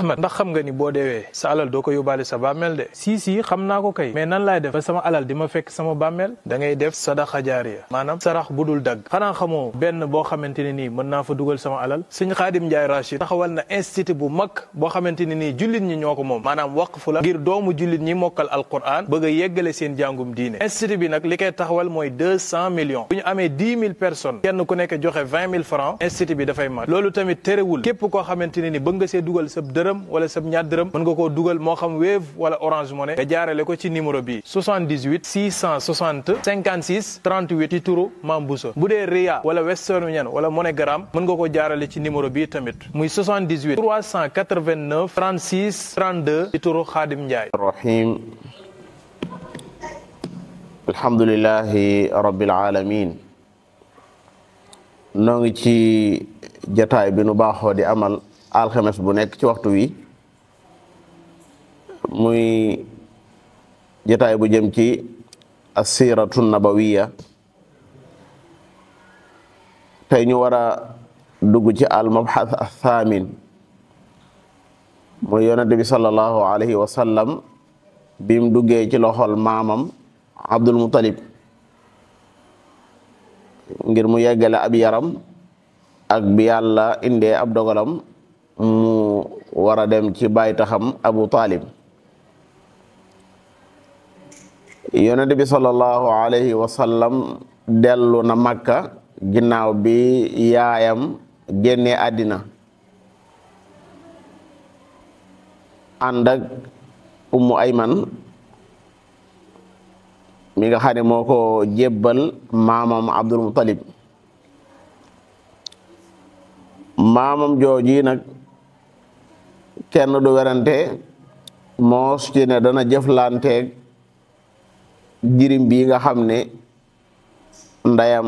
Ahmad ndax xam nga ni boo deewee sa alal doo ko yóbbaale sa bàmmeel de. si xam naa ko kay mais nan laay def ba sama alal di ma fekk sama bàmmeel. da ngay def sadaqa jaariya maanaam sarax bu dul dagg. xanaa xamoo benn boo xamante ne nii mën naa fa dugal sama alal. Sëñ Xaadim Njaay Rachid taxawal na institut bu mag boo xamante ne nii jullit ñi ñoo ko moom maanaam waqfu la ngir doomu jullit ñi mokkal alquran bëgg a yeggale seen jàngum diine. institut bi nag li koy taxawal mooy 200 millions bu ñu amee 10 000 personnes kenn ku nekk joxe 20 000 francs institut bi dafay mat. loolu tamit terewul képp koo xamante ne ni bëgg nga see dugal sab dërëm wala sab ñaar dërëm mën nga koo dugal moo xam Wave wala Orange Money nga jaarale ko ci numéro bi 78 660 56 38 ci turu Mame Bousso. bu dee Ria wala Western Union wala MoneyGram mën nga ko jaarale ci numéro bi tamit muy 78 389 36 32 ci turu Xaadim Njaay. rahim alhamdulillahi rabbil alamin noo ngi ci jataay bi nu baaxoo di amal alxames bu nekk ci waxtu wi muy jataay bu jëm ci assiratu nabawiya tey ñu war a dugg ci al mabxath athamin muy yonente bi sallallahu alayhi wa sallam bim duggee ci loxol maamam Abdul Muttalib ngir mu yeggale ab yaram ak bi yàlla indee ab dogalam mu war a dem ci baay taxam Abu Talib. Yonent bi sallallahu alayhi wa sallam dellu na Makka ginnaaw bi yaayam génnee àddina ànd ak Ummu Ayman mi nga xam ne moo ko jébbal maamam Abdul Muttalib. maamam jooji nag kenn du werante moos ci ne dana jëflanteeg jirim bi nga xam ne ndeyam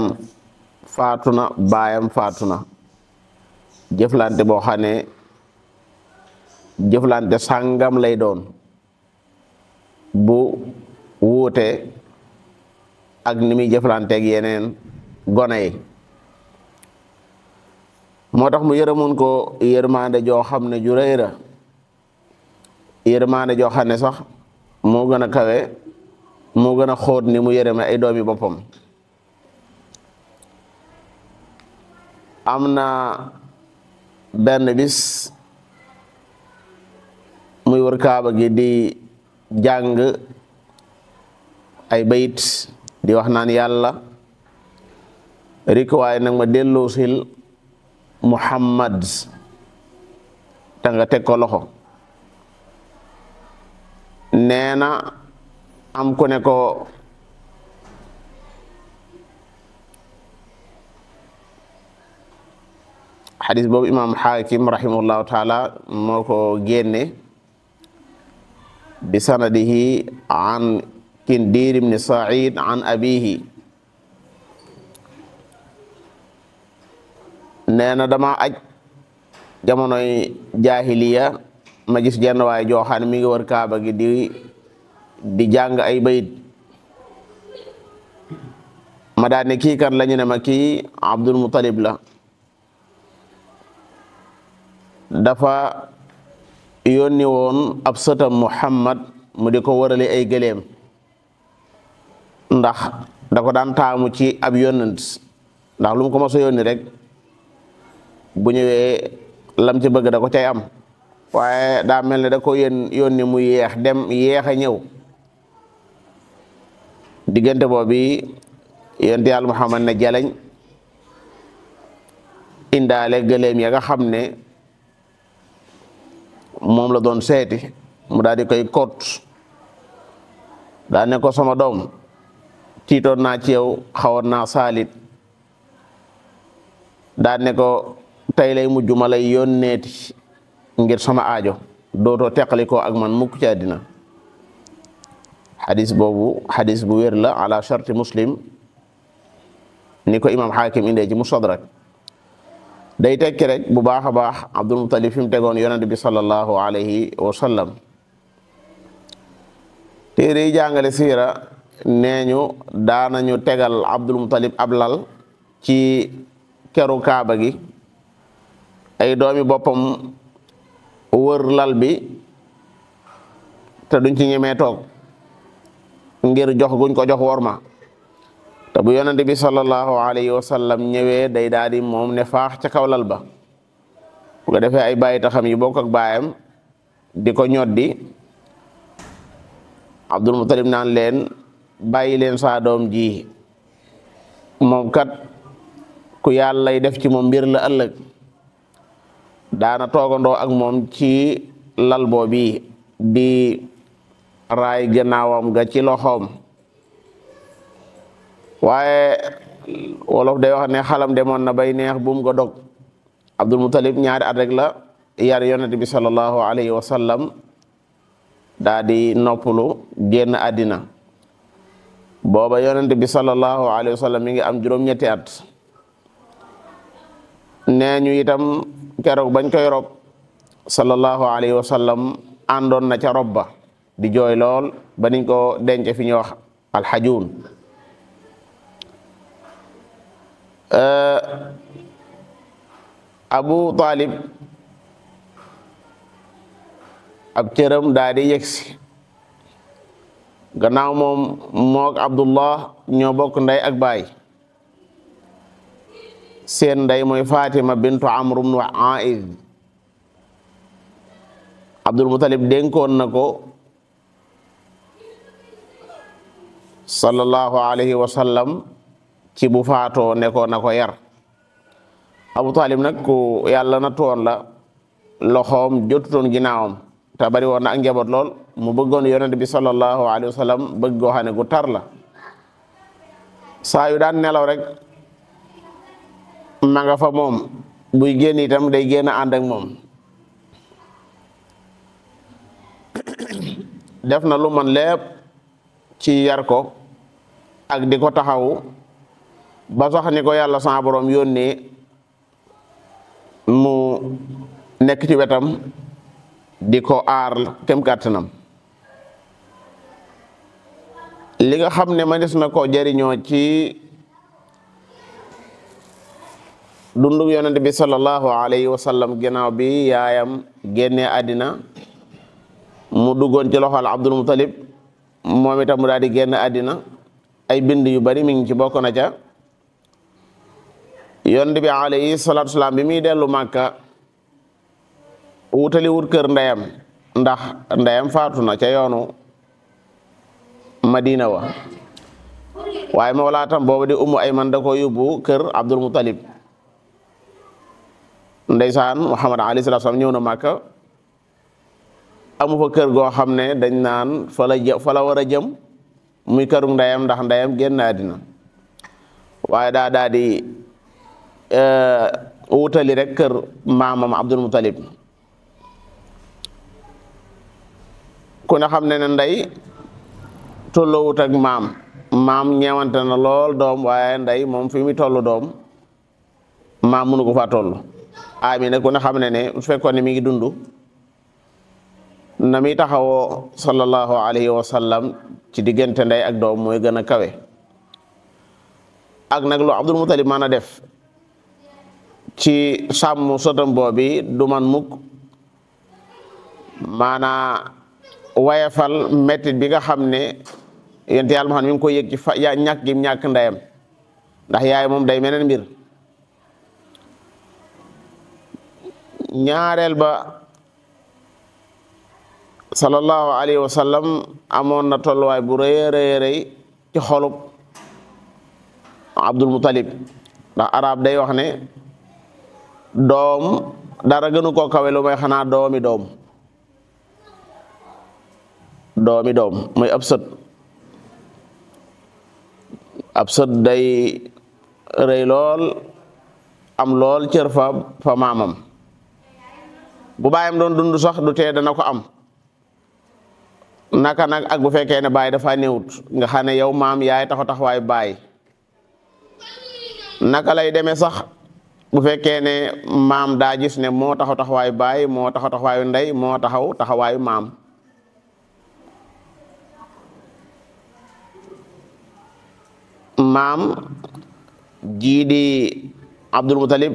faatu na baayam faatu na jëflante boo xam ne jëflante sàngam lay doon bu wuute ak ni muy jëflanteeg yeneen gone yi. moo tax mu yërëmoon ko yërmande joo xam ne ju rëy la yërmande joo xam ne sax moo gën a kawe moo gën a xóot ni mu yërëme ay doomi boppam. am na benn bis muy wër kaaba gi di jàng ay bayit di wax naan yàlla rik waaye nag ma delloosil Muhammad te nga teg ko loxo. nee na am ku ne ko xadis boobu imam Hakim rahimahullahu taala moo ko génne bi sanadihi an Kindir ibn Sa'id an abihi. nee na dama aj jamonoy jaahiliya ma gis jenn waay joo xam ne mi ngi wër kaaba gi di jàng ay bayit ma daan ne kii kan la ñu ne ma kii Abdul Muttalib la. dafa yónni woon ab sëtam Muhammad mu di ko wërale ay gëléem ndax da ko daan taamu ci ab yónnent ndax lu mu ko mos a yónni rek bu ñëwee lam ci bëgg da ko cay am waaye daa mel ne da ko yónni mu yeex dem yeex a ñëw. diggante boobu yonent Yàlla Muhammad ne jaleñ indaale gëléem ya nga xam ne moom la doon seeti mu daal di koy kot daa ne ko sama doom tiitoon naa ci yow xawoon naa saalit daa ne ko tey lay mujj ma lay yónneeti ngir sama aajo dootoo teqalikoo ak man mukk ci àddina. xadis boobu xadis bu wér la ala sharti Muslim ni ko imam Hakim indee ci Mustadrak. day tekki rek bu baax a baax Abdul Muttalib fi mu tegoon yonent bi sallallahu alayhi wa sallam. téere yi jàngale siira nee ñu daanañu tegal Abdul Muttalib ab lal ci keru kaaba gi ay doomi boppam wër lal bi te duñ ci ñemee toog ngir jox guñ ko jox worma te bu yonent bi sallallahu alayhi wa sallam ñëwee day daal di moom ne faax ca kaw lal ba bu ko defee ay bàyyi taxam yi bokk ak baayam di ko ñoddi Abdul Mutalib naan leen bàyyi leen saa doom ji moom kat ku yàlla lay def ci moom mbir la ëllëg daana toogandoo ak moom ci lal boobi di raay gannaawam ga ci loxoom waaye wolof day wax ne xalam demoon na bay neex buum ga dog Abdul Mutalib ñaari at rek la yar yonent bi sallallahu alayhi wa sallam daa di noppalu génn àddina booba yonent bi sallallahu alayhi wa sallam mi ngi am juróom-ñetti at nee ñu itam keroog bañ koy rob sallallahu alayhi wa sallam àndoon na ca rob ba di jooy lool ba niñ ko denc fi ñuy wax alxajuun Abu Talib ab cëram daa di yegsi gannaaw moom mook Abdullah ñoo bokk ndey ak baay seen ndey mooy Fatima bintu Amr ibn Aiz Abdul Mutalib dénkoon na ko sallallahu alayhi wa sallam ci bu faatoo ne ko na ko yar Abu Talib nag ku yàlla na toon la loxoom jotutoon ginnaawam te bari woon na ak njaboot lool mu bëggoon yonent bi sallallahu alayhi wa sallam bëgg goo xam ne gu tar la saa yu daan nelaw rek ma nga fa moom buy génn itam day génn ànd ak moom def na lu man lépp ci yar ko ak di ko taxawu ba sax ni ko yàlla sa borom yónnee mu nekk ci wetam di ko aar kem kàttanam li nga xam ne manes na ko jariñoo ci dundug yonent bi sallallahu alayhi wa sallam ginnaaw bi yaayam génnee àddina mu duggoon ci loxol Abdul Mutalib moom itam mu daal di génn àddina ay bind yu bari mi ngi ci bokk na ca yonent bi alayhi salaatu salaam bi muy dellu Màkka wutali wut kër ndeyam ndax ndeyam faatu na ca yoonu Madina wa waaye mawlaatam boobu di Ummu Ayman da ko yóbbu kër Abdul Mutalib ndeysaan Muhammad alayhi salaatu salaam ñëw na Màkka amu fa kër goo xam ne dañ naan fa la war a jëm muy këru ndeyam ndax ndeyam génn àddina waaye daa di wutali rek kër maamam Abdul Mutalib ku ne xam ne ne ndey tolloowut ak maam ñeewante na lool doom waaye ndey moom fi muy tollu doom maam mënu ko faa toll Amina ku ne xam ne ne su fekkoon ne mi ngi dund na muy taxawoo sallallahu alayhi wa sallam ci diggante ndey ak doom mooy gën a kawe ak nag lu Abdul Mutalib mën a def ci sàmm sotam boobi du man mukk maanaa wayefal mettit bi nga xam ne yonent Yàlla Muhammad mi ngi koy yëg ci ñàkk gi ñàkk ndeyam ndax yaay moom day meneen mbir ñaareel ba sallallahu alayhi wa sallam amoon na tolluwaay bu rëy ci xolub Abdul Mutalib ndax arab day wax ne doom dara gënu koo kawe lu may xanaa doomi doom mooy ab sët day rëy lool am lool cër fa maamam bu baayam doon dund sax du tee dana ko am naka nag ak bu fekkee ne baay dafa néewut nga xam ne yow maam yaay taxawaay baay naka lay demee sax bu fekkee ne maam daa gis ne moo taxawaayu baay moo taxawaayu ndey moo taxawaayu maam maam jii di Abdul Mutalib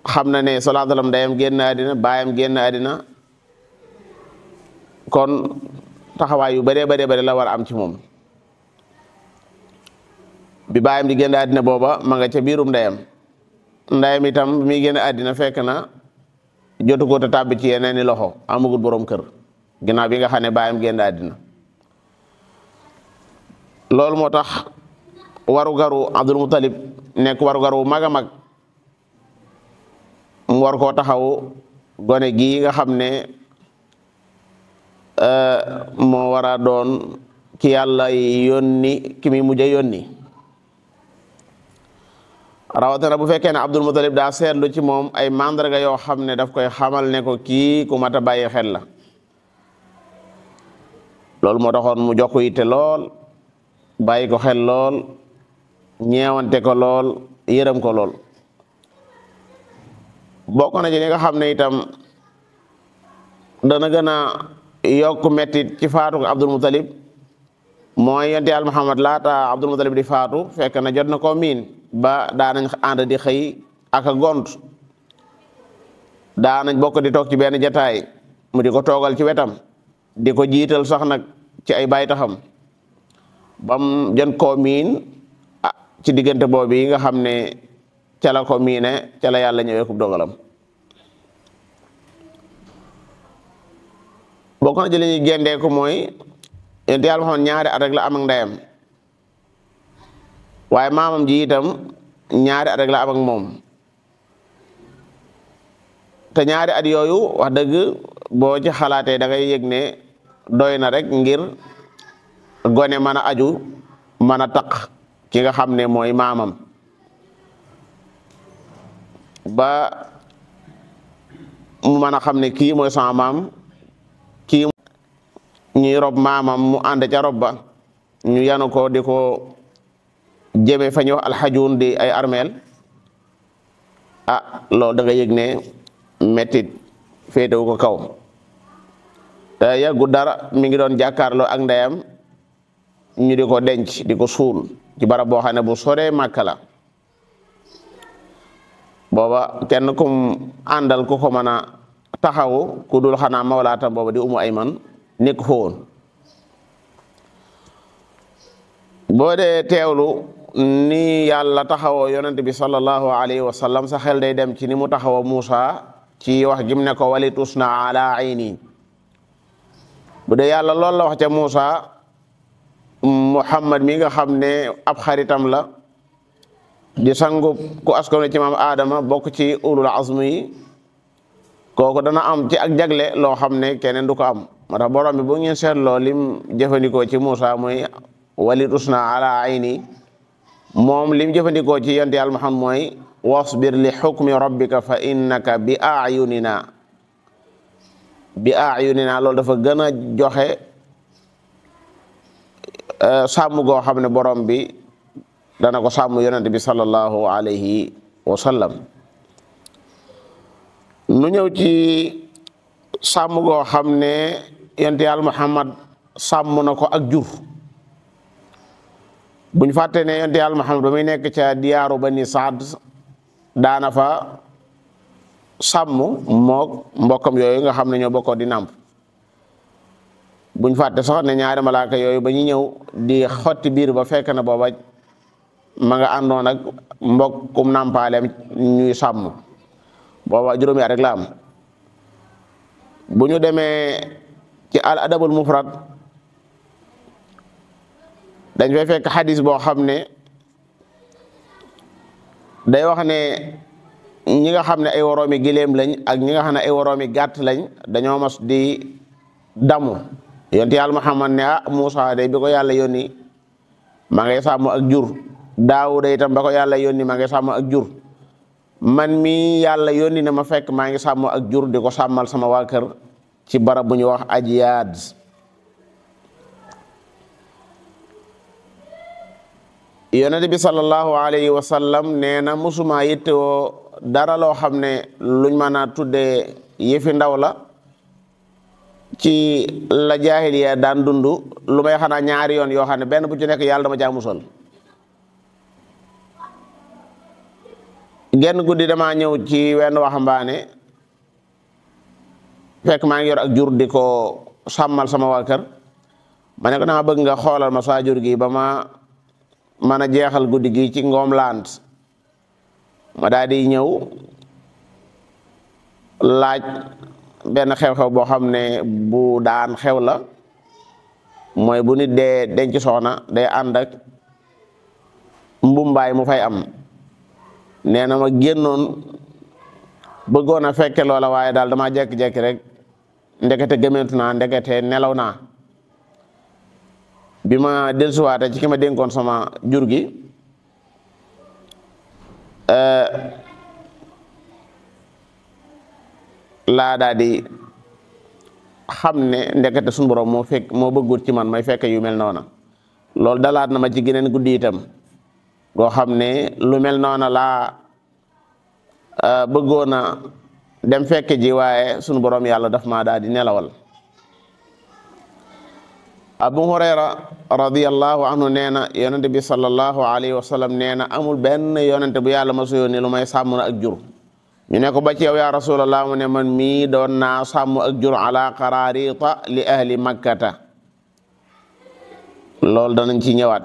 xam na ne sallallahu alayhi wa sallam ndeyam génn àddina baayam génn àddina kon taxawaay yu bëree bëri la war a am ci moom. bi baayam di génn àddina booba ma nga ca biirum ndeyam itam bi muy génn àddina fekk na jotu ko te tàbbi ci yeneen i loxo, amagul borom kër ginnaaw bi nga xam ne baayam génn àddina. loolu moo tax warugaru Abdul Mutalib nekk warugaru mag a mag mu war koo taxawu gone gii nga xam ne moo war a doon ki yàlla yónni ki muy mujj a yónni. rawatina bu fekkee ne Abdul Mutalib daa seetlu ci moom ay mandarga yoo xam ne daf koy xamal ne ko kii ku mat a bàyyi xel la. loolu moo taxoon mu jox ko yitte lool, bàyyi ko xel lool, ñeewante ko lool, yërëm ko lool. bokk na ci li nga xam ne itam dana gën a yokk mettit ci faatu Abdul Mutalib mooy yonent Yàlla Muhammad laata Abdul Mutalib di faatu fekk na jot na koo miin ba daanañ ànd di xëy ak a gont, daanañ bokk di toog ci benn jataay mu di ko toogal ci wetam, di ko jiital sax nag ci ay baay taxam bam jën koo miin ci diggante boobu yi nga xam ne ca la ko miine ca la yàlla ñëwee kub dogalam. bokk na ci li ñuy gendeeku mooy yonent Yàlla Muhammad ñaari at rek la am ak ndeyam, waaye maamam ji itam ñaari at rek la am ak moom, te ñaari at yooyu wax dëgg boo ci xalaatee da ngay yëg ne doy na rek ngir gone mën a aju mën a taq ki nga xam ne mooy maamam ba mu mën a xam ne kii mooy sama maam, kii ñuy rob maamam mu ànd ca rob ba ñu yanu ko di ko jëme fa ñuy wax alxajuun di ay armeel. loolu da nga yëg ne mettit féetewu ko kaw, te yàggu dara mi ngi doon jàkkaarloo ak ndeyam ñu di ko denc di ko suul ci barab boo xam ne bu soree Màkka la. booba kenn kum àndal ku ko mën a taxawu ku dul xanaa mawlaatam booba di Umu Ayman nekk fa woon. boo dee teewlu ni yàlla taxawoo yonent bi sallallahu alayhi wa sallam sa xel day dem ci ni mu taxawoo Muusa ci wax gim ne ko wali tusna ala ayni. bu dee yàlla loolu la wax ca Muusa, Muhammad mi nga xam ne ab xaritam la di sangu ku askanu ci maam Adama bokk ci ulul azmi yi, kooku dana am ci ak jagle loo xam ne keneen du ko am. moo tax borom bi bu ngeen seetloo lim jëfandikoo ci Muusa mooy wali tusna ala ayni, moom lim jëfandikoo ci yonent Yàlla Muhammad mooy wasbir li xukmi rabbika fa innaka bi ayunina. Loolu dafa gën a joxe sàmm goo xam ne borom bi dana ko sàmm yonent bi sallallahu alayhi wa sallam. nu ñëw ci sàmm goo xam ne yonent Yàlla Muhammad sàmm na ko ak jur. buñ fàtte ne yonent Yàlla Muhammad ba muy nekk ca diyaaru Bani Saad daana fa sàmm mook mbokkam yooyu nga xam ne ñoo bokkoo di nàmp. buñ fàtte sax ne ñaari malaaka yooyu ba ñu ñëw di xotti biir ba fekk na booba ma nga àndoon ak mbokkum nàmpaaleem ñuy sàmm, booba juróomi at rek la am. bu ñu demee ci al adabul mufrad dañ fay fekk xadis boo xam ne day wax ne ñi nga xam ne ay woroomi giléem lañ ak ñi nga xam ne ay woroomi gàtt lañ dañoo mas di damu. yonent Yàlla Muhammad ne Muusa day bi ko yàlla yónni ma ngay sàmm ak jur, Daawuda itam ba ko yàlla yónni ma ngay sàmm ak jur, man mi yàlla yónni ne ma fekk maa ngi sàmm ak jur di ko sàmmal sama waa kër ci barab bu ñuy wax Ajyaad. yonent bi sallallahu alayhi wa sallam nee na musuma yittewoo dara loo xam ne luñ mën a tuddee yëfi ndaw la ci la jaahiliya daan dund lu may xanaa ñaari yoon yoo xam ne benn bu ci nekk yàlla dama caa musal. genn guddi damaa ñëw ci wenn waxambaane fekk maa ngi yor ak jur di ko sàmmal sama waa kër ma ne ko dama bëgg nga xoolal ma saa jur gi ba ma mën a jeexal guddi gi ci ngoom lant ma daal di ñëw laaj benn xew-xew boo xam ne bu daan xew la mooy bu nit dee denc soxna day ànd ak mbumbaay mu fay am nee na ma génnoon bëggoon a fekke loola waaye daal dama jekki-jekki rek ndekete gëmentu naa ndekete nelaw naa bi ma dellusiwaate ci ki ma dénkoon sama jur gi laa daa di xam ne ndekete suñu borom moo bëggut ci man may fekke yu mel noona loolu dalaat na ma ci geneen guddi itam goo xam ne lu mel noona laa bëggoon a dem fekke ji waaye suñu borom yàlla daf maa daal di nelawal. Abu Hurayra radiyallahu anhu nee na yonente bi sallallahu alayhi wa sallam nee na amul benn yonente bu yàlla ma suyónni lu may sàmm na ak jur ñu ne ko ba ci yow yaa rasulallah mu ne man mii doon naa sàmm ak jur ala qararita li ahli makkata loolu danañ ci ñëwaat.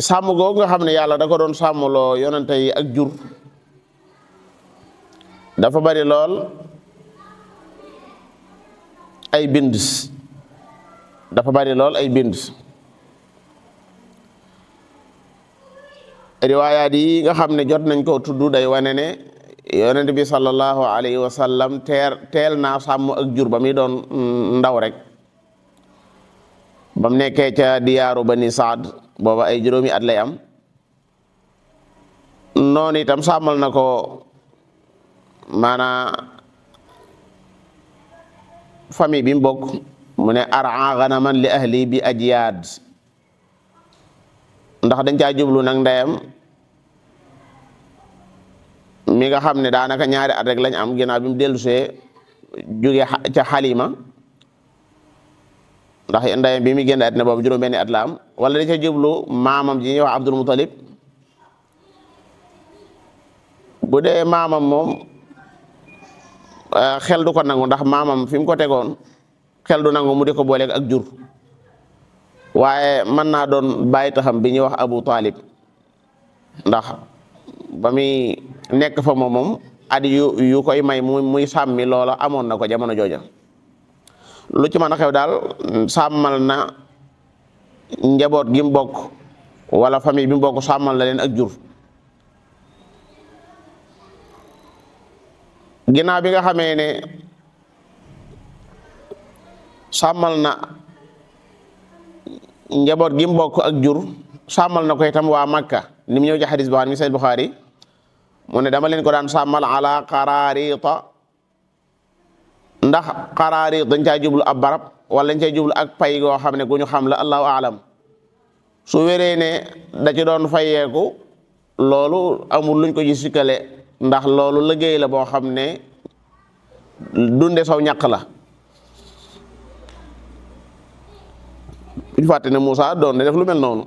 sàmm googu nga xam ne yàlla da ko doon sàmmloo yonente yi ak jur dafa bari lool ay bind riwaayaat yi nga xam ne jot nañ ko tudd day wane ne yonente bi sallallahu alayhi wa sallam teel naa sàmm ak jur ba muy doon ndaw rek ba mu nekkee ca diyaaru bani Saad booba ay juróomi at lay am noonu itam sàmmal na ko maanaa famille bi mu bokk mu ne ara ganaman li ahli bi ajyaad ndax dañ caa jublu nag ndeyam mi nga xam ne daanaka ñaari at rek lañ am ginnaaw bi mu dellusee jóge ca Halima ndax ndeyam bi mi génn àddina boobu juróom benni at la am wala da ca jublu maamam ji ñuy wax Abdul Mutalib bu dee maamam moom xel du ko nangu ndax maamam fi mu ko tegoon xel du nangu mu di ko booleeg ak jur waaye mën naa doon bàyyi taxam bi ñuy wax Abu Talib ndax ba muy nekk fa moom at yu koy may muy sàmmi loola amoon na ko jamono jooja lu ci mën a xew daal sàmmal na njaboot gi mu bokk wala famille bi mu bokk sàmmal na leen ak jur ginnaaw bi nga xamee ne sàmmal na njaboot gi mu bokk ak jur sàmmal na ko itam waa Makka ni mu ñëw ci xadis boo xam ne mi Sahih Bukhari mu ne dama leen ko daan sàmmal ala qararita ndax qaraarit dañ caa jublu ab barab wala dañ caa jublu ak pay goo xam ne gu ñu xam la allahu aalam su wéree ne da ci doon fayeeku loolu amul luñ ko ci sikkale ndax loolu liggéey la boo xam ne dunde saw ñàq la buñ fàtte ne Moussa doon ne def lu mel noonu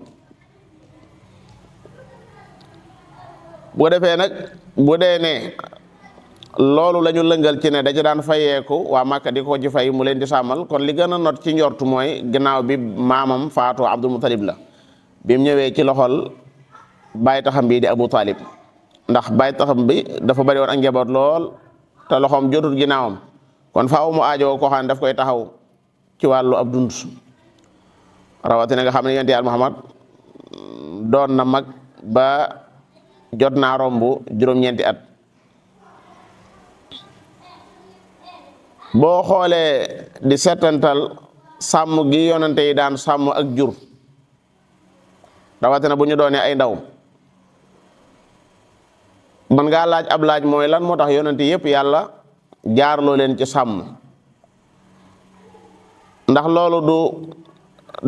bu defee nag bu dee ne loolu la ñu lëngal ci ne da ci daan fayeeku waa Màkka di ko ci fay mu leen di sàmmal kon li gën a not ci njortu mooy gannaaw bi maamam faatu Abdul Mutalib la bi mu ñëwee ci loxol bàyyi taxam bi di Abu Talib ndax bàyyi taxam bi dafa bari woon ak njaboot lool te loxoom jotut ginnaawam kon faaw mu aajoo koo xam ne daf koy taxaw ci wàllu ab dund rawatina nga xam ne yonent Yàlla Muhammad doon na mag ba jot naa romb juróom-ñeenti at boo xoolee di setantal sàmm gi yonante yi daan sàmm ak jur rawatina bu ñu doonee ay ndaw man ngaa laaj ab laaj mooy lan moo tax yonante yëpp yàlla jaarloo leen ci sàmm ndax loolu du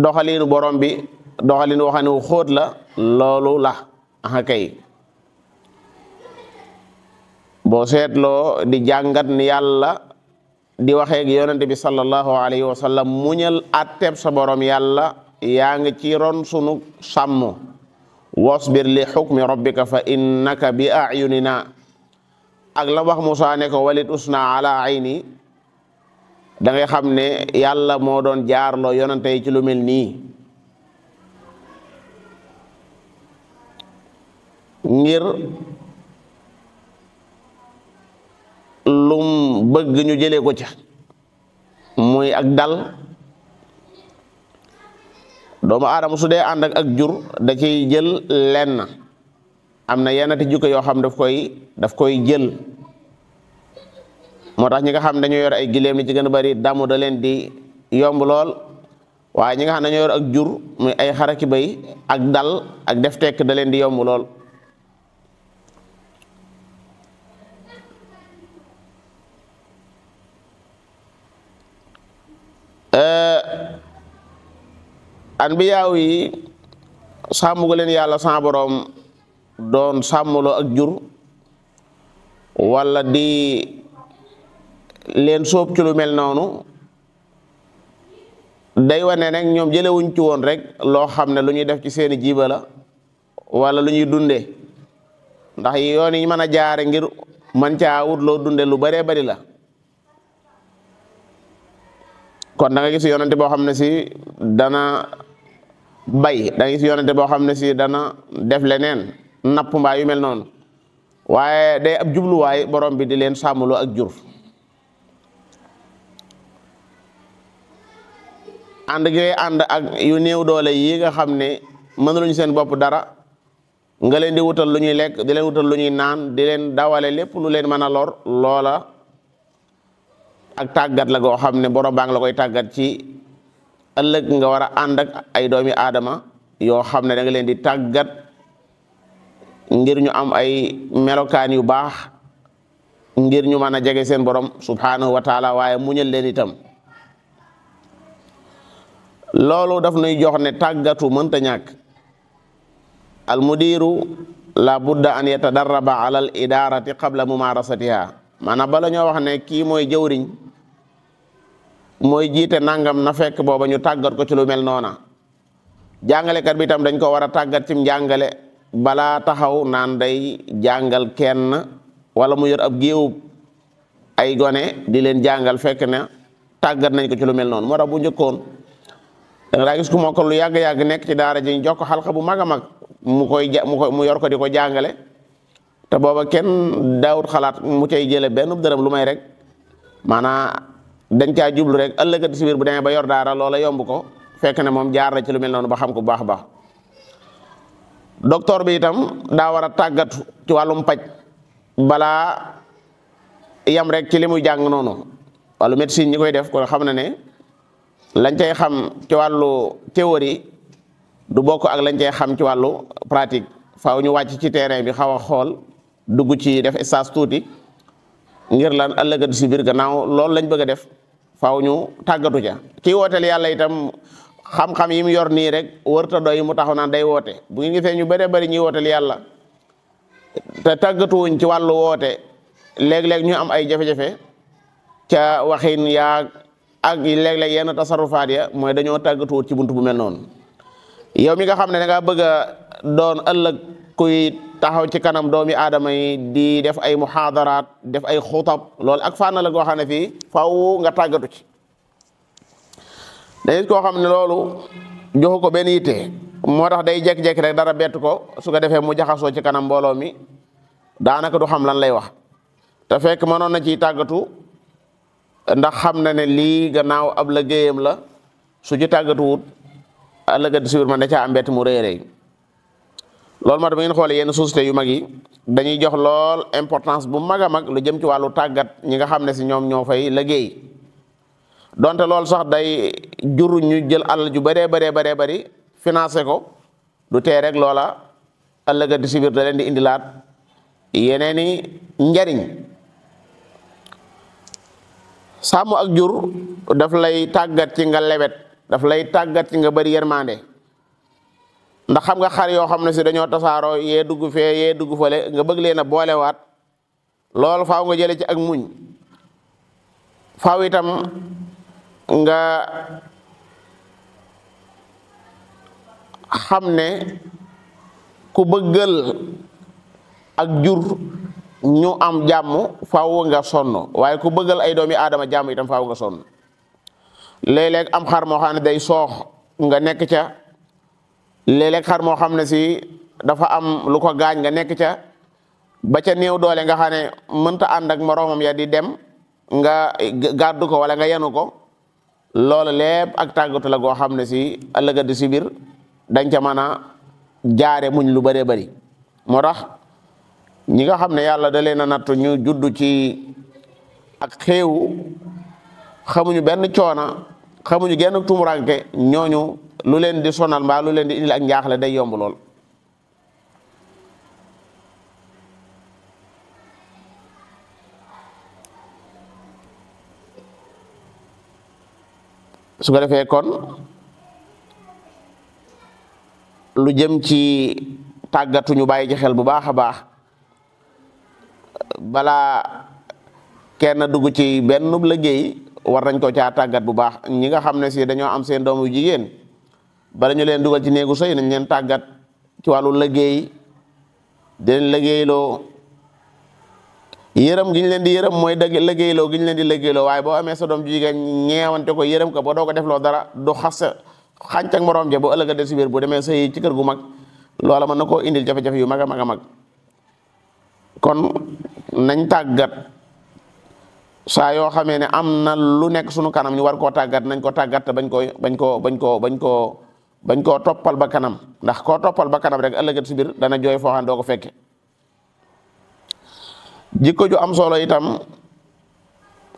doxaliinu borom bi doxaliinu waxane wu xóot la loolu la aha kay boo seetloo di jàngat ni yàlla di waxeeg yonente bi sallallahu alayhi wa sallam muñal atteb sa borom yàlla yaa ngi ci ron sunu sàmm wasbir li xukmi rabbika fa innaka bi ayunina ak la wax Musaa ne ko walit usna ala ayni da ngay xam ne yàlla moo doon jaarloo yonante yi ci lu mel nii ngir lum bëgg ñu jëlee ko ca muy ak dal doomu aadama su dee ànd ak jur da ciy jël lenn am na yenn jukko yoo xam daf koy jël moo tax ñi nga xam dañoo yor ay gileem li ci gën a bari damu da leen di yomb lool waaye ñi nga xam dañoo yor ak jur muy ay xaraki bay ak dal ak def tekk da leen di yomb lool anbiyaaw yi sàmm gu leen yàlla sa borom doon sàmmloo ak jur wala di leen sóob ci lu mel noonu day wane nag ñoom jëlewuñ ci woon rek loo xam ne lu ñuy def ci seeni jiba la wala lu ñuy dunde ndax yoon yi mën a jaare ngir man caa wut loo dunde lu baree bari la kon da nga gis yonente boo xam ne si dana bay da nga gis yonente boo xam ne si dana def leneen napp mbaa yu mel noonu waaye day ab jubluwaay borom bi di leen sàmmloo ak jur ànd gi ànd ak yu néew doole yi nga xam ne mënuluñ seen bopp dara nga leen di wutal lu ñuy lekk di leen wutal lu ñuy naan di leen dawale lépp lu leen mën a lor loola ak tàggat la goo xam ne borom baa ngi la koy tàggat ci ëllëg nga war a ànd ak ay doomi aadama yoo xam ne da nga leen di tàggat ngir ñu am ay melokaan yu baax ngir ñu mën a jege seen borom subhanahu wa taala waaye muñal leen itam loolu daf nuy jox ne tàggatu mënta ñàkk al mudiru la budda an yatadarraba ala al idarati qabla mumarasatiha maanaam bala ñoo wax ne kii mooy jëwriñ mooy jiite nangam na fekk booba ñu tàggat ko ci lu mel noona jàngalekat bi itam dañ ko war a tàggat ci njàngale balaa taxaw naan day jàngal kenn wala mu yor ab géew ay gone di leen jàngal fekk ne tàggat nañ ko ci lu mel noonu moo tax bu njëkkoon da nga daa gis ku moo ko lu yàgg-yàgg nekk ci daara ji ñu jox ko xalqa bu mag a mag mu yor ko di ko jàngale te booba kenn daawut xalaat mu cay jële benn dërëm lu may rek maanaam dañ caa jublu rek ëllëgati si biir bu demee ba yor daara loola yomb ko fekk ne moom jaar na ci lu mel noonu ba xam ko bu baax a baax docteur bi itam daa war a tàggatu ci wàllum paj balaa yam rek ci li muy jàng noonu wàllu médecine ñi koy def ko xam na ne lañ cay xam ci wàllu théorie du bokk ak lañ cay xam ci wàllu pratique faaw ñu wàcc ci terrain bi xaw a xool dugg ci def stage tuuti ngir lan ëllëgati si biir gannaaw loolu lañ bëgg a def faaw ñu tàggatu ca kii wooteel yàlla itam xam-xam yi mu yor nii rek wërta doy mu taxaw naan day woote bu ngi gisee ñu bëree bëri ñuy wooteel yàlla te tàggatuwuñ ci wàllu woote léeg-léeg ñu am ay jafe-jafe ca waxin yaa ak léeg-léeg yenn tasarrufaat ya mooy dañoo tàggatuwut ci buntu bu mel noonu yow mi nga xam ne da ngaa bëgg a doon ëllëg kuy taxaw ci kanam doomi aadama yi di def ay muhaadaraat def ay xutab loolu ak fànn la goo xam ne fii faw nga tàggatu ci dañu koo xam ne loolu joxu ko benn yitte moo tax day jekki-jekki rek dara bett ko su ko defee mu jaxasoo ci kanam mbooloo mi daanaka du xam lan lay wax te fekk mënoon na ciy tàggatu ndax xam na ne lii gannaaw ab liggéeyam la su ci tàggatuwut ëllëgati si biir man da caa am bett mu rëy rëy loolu moo tax ba ngeen xoolee yenn société yu mag yi dañuy jox lool importance bu mag a mag lu jëm ci wàllu tàggat ñi nga xam ne si ñoom ñoo fay liggéey donte loolu sax day jur ñu jël alal ju bëree bëri financé ko du tee rek loola ëllëgati si biir da leen di indilaat yeneeni njariñ sàmm ak jur daf lay tàggat ci nga lewet daf lay tàggat ci nga bëri yërmande ndax xam nga xar yoo xam ne si dañoo tasaaroo yee dugg fee yee dugg fale nga bëgg leen a boolewaat loolu faaw nga jële ci ak muñ faaw itam nga xam ne ku bëggal ak jur ñu am jàmm faaw nga sonn waaye ku bëggal ay doomi aadama jàmm itam faaw nga sonn. léeg-léeg am xar moo xam ne day soox nga nekk ca léeg-léeg xar moo xam ne si dafa am lu ko gaañ nga nekk ca ba ca néew doole nga xam ne mënta ànd ak moroomam ya di dem nga gàddu ko wala nga yenu ko loolu lépp ak tàggatu la goo xam ne si ëllëga di si biir dañ ca mën a jaare muñ lu bëree bëri. moo tax ñi nga xam ne yàlla da leen a nattu ñu juddu ci ak xéewu xamuñu benn coona xamuñu genn tumuranke ñooñu lu leen di sonal mbaa lu leen di indil ak njaaxle day yomb lool. su ko defee kon lu jëm ci tàggatu ñu bàyyi ci xel bu baax a baax balaa kenn dugg ci benn liggéey war nañ ko caa tàggat bu baax. ñi nga xam ne si dañoo am seen doomu jigéen bala ñu leen dugal ci néegu sëy nañ leen tàggat ci wàllu liggéey di leen liggéeyloo. yërëm gi ñu leen di yërëm mooy dëgg liggéeyloo gi ñu leen di liggéeyloo waaye boo amee sa doom jigéen ñeewante ko yërëm ko ba doo ko defloo dara du xas xànc ak morom ja bu ëllëg de si biir bu demee sëy ci kër gu mag loola mën na koo indil jafe-jafe yu mag a mag a mag. kon nañ tàggat saa yoo xamee ne am na lu nekk sunu kanam ñu war koo tàggat nañ ko tàggat te bañ koo toppal ba kanam ndax koo toppal ba kanam rek ëllëg si biir dana jooy foo xam doo ko fekke. jikko ju am solo itam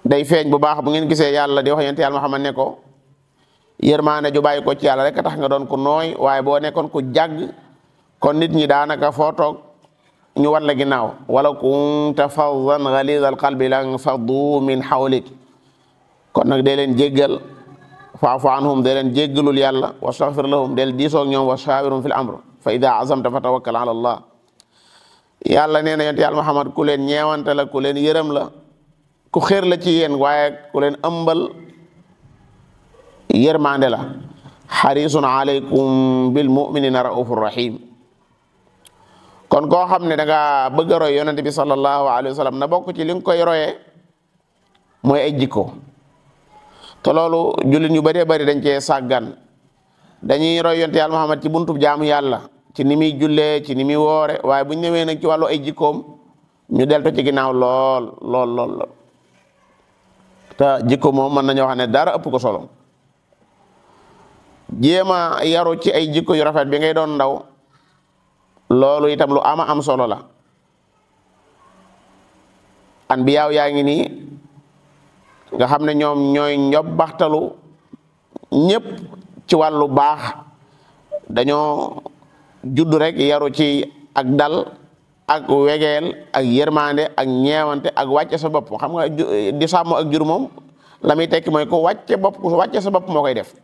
day feeñ bu baax bu ngeen gisee yàlla di wax yonent yàlla Muhammad ne ko yërmaane ju bàyyi ko ci yàlla rek tax nga doon ku nooy waaye boo nekkoon ku jàgg kon nit ñi daanaka foo toog ñu war la ginnaaw. wala kunta faddan ghalizal qalbi lan faddu min hawlik kon nag dee leen jéggal faafu anhum dee leen jéggalul yàlla wastaghfir lahum del diisoog ñoom wa shawirhum fil amr fa ida azamta fa tawakkal ala allah. yàlla nee na yonent yàlla Muhammad ku leen ñeewante la ku leen yërëm la ku xéer la ci yéen waaye ku leen ëmbal yërmande la. xarisun alaykum bil muminina raufur rahim. kon koo xam ne da nga bëgg a roy yonent bi sallallahu alayhi wa sallam na bokk ci li nga koy royee mooy ay jikko. te loolu jullit ñu bëree bëri dañ cee sàggan dañuy roy yonent yàlla Muhammad ci buntub jaamu yàlla ci ni muy jullee ci ni muy woore waaye bu ñu ñëwee nag ci wàllu ay jikkoom ñu delto ci ginnaaw lool te jikko moom mën nañoo xam ne dara ëpp ko solo. jéema yaru ci ay jikko yu rafet bi ngay doon ndaw loolu itam lu ama am solo la. anbiyaaw yaa ngi nii nga xam ne ñoom ñooy njobbaxtalu ñëpp ci wàllu baax dañoo judd rek yaru ci ak dal ak wegeel ak yërmande ak ñeewante ak wàcce sa bopp. xam nga di sàmm ak jur moom la muy tekki mooy ku wàcce bopp ku wàcce sa bopp moo koy def.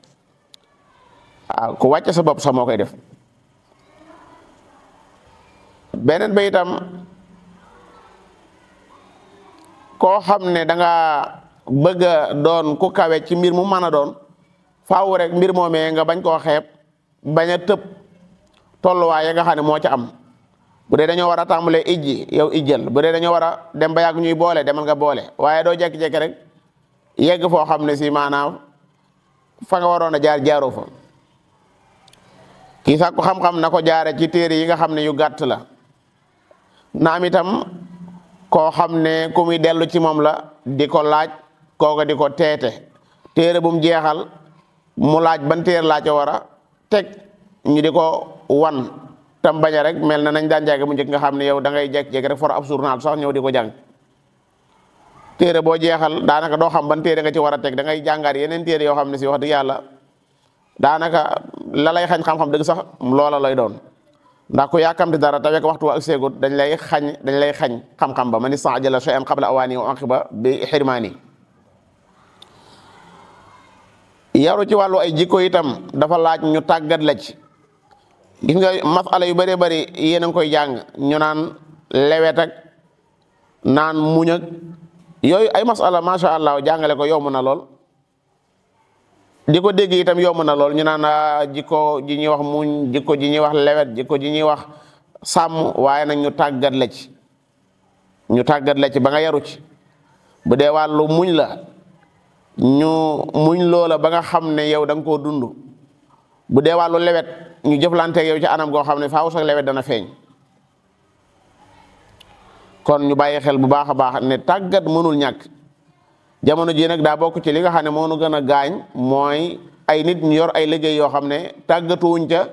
waaw ku wàcce sa bopp sax moo koy def. beneen ba itam koo xam ne da nga bëgg a doon ku kawe ci mbir mu mën a doon faaw rek mbir moomee nga bañ koo xeeb bañ a tëb tolluwaay ya nga xam ne moo ca am. bu dee dañoo war a tàmbalee ijji yow ijjal bu dee dañoo war a dem ba yàgg ñuy boole demal nga boole waaye doo jekki-jekki rek yegg foo xam ne si maanaam fa nga waroon a jaar jaaroo fa. kii sax ku xam-xam na ko jaare ci téere yi nga xam ne yu gàtt la. naam itam koo xam ne ku muy dellu ci moom la di ko laaj kooka di ko teete téere bu mu jeexal mu laaj ban téere laa ca war a teg ñu di ko wan tam bañ a rek mel na nañ daan jànge mu njëkk nga xam ne yow da ngay jekk-jekk rek for ab journal sax ñëw di ko jàng. téere boo jeexal daanaka doo xam ban téere nga ci war a teg da ngay jàngaat yeneen téere yoo xam ne si wax dëgg yàlla daanaka la lay xañ xam-xam dëgg sax loola lay doon. ndax ku yàkkamti dara te fekk waxtu wa ak seegut dañ lay xañ xam-xam ba man istaajala shay'an qabla awaani wa aqiba bi xirmaani. yaru ci wàllu ay jikko itam dafa laaj ñu tàggat la ci. gis nga masala yu bëree bëri yéen a ngi koy jàng ñu naan lewet ak naan muñ ak yooyu ay masala macha allah jàngale ko yomb na lool. di ko dégg itam yomb na lool ñu naan jikko ji ñuy wax muñ jikko ji ñuy wax lewet jikko ji ñuy wax sàmm waaye nag ñu tàggat la ci ba nga yaru ci. bu dee wàllu muñ la ñu muñ loola ba nga xam ne yow da nga koo dund. bu dee wàllu lewet ñu jëflanteeg yow ci anam goo xam ne faaw sax lewet dana feeñ. kon ñu bàyyi xel bu baax a baax ne tàggat mënul ñàkk. jamono ji nag daa bokk ci li nga xam ne moo nu gën a gaañ mooy ay nit ñu yor ay liggéey yoo xam ne tàggatuwuñ ca